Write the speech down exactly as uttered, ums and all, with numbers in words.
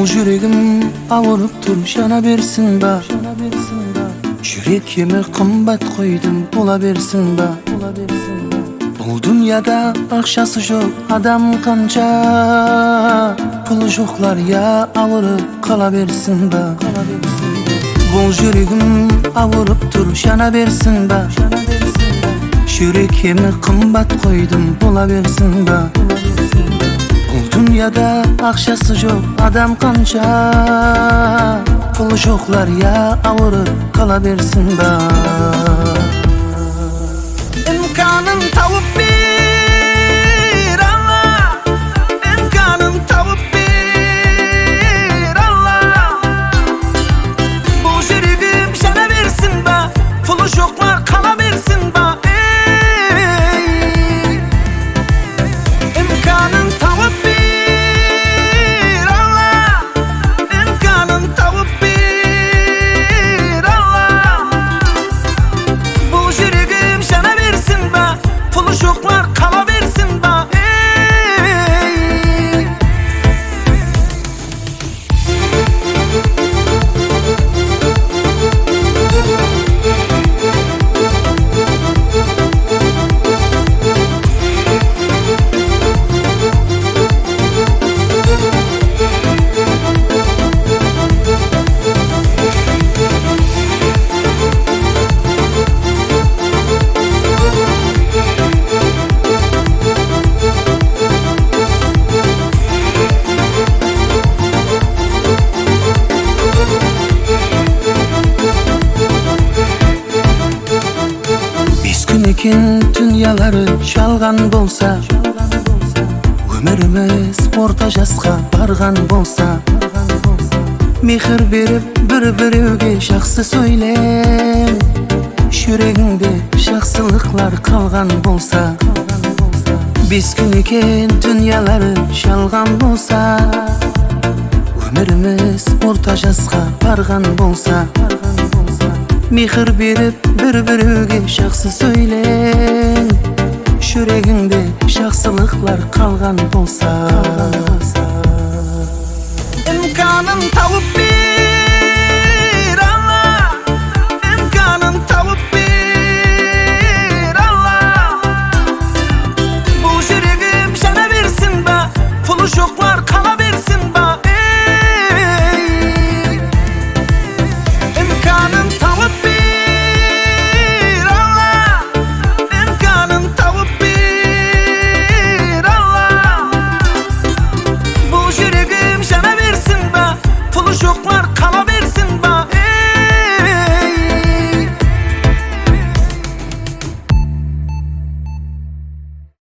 Júregim awırıp tur, jana bersin ba? Júrek emi qımbat qoydım, bola bersin ba? Bul dúnyada aqshası joq adam qansha, pul joqlar ya awırıp qala bersin ba? Bul júregim awırıp tur, jana bersin ba? Júrek emi qımbat qoydım, bola bersin ba? Bul dúnyada aqshası joq adam qansha, pul joqlar ya awırıp qala bersin ba? Imkanın tawıp ber, Alla, imkanın tawıp ber, Alla. Bul júregim jana bersin ba? Pulı joqlar qala bersin ba? Ey! Imkanın tawıp ber, Alla, imkanın tawıp ber, Alla. Bul júregim jana bersin ba? Pulı joqlar qala bersin ba? Ey! Bes kún eken dúnyaları jalǵan bolsa, ómirimiz orta jasqa barǵan bolsa, mehir berip bir-birewge jaqsı sóyleń, júregińde jaqsılıqlar qalǵan bolsa. Bes kún eken dúnyaları jalǵan bolsa, ómirimiz orta jasqa barǵan bolsa, mehir berip bir-birewge jaqsı sóyleń, júregińde jaqsılıqlar qalǵan bolsa. Imkanın tawıp ber,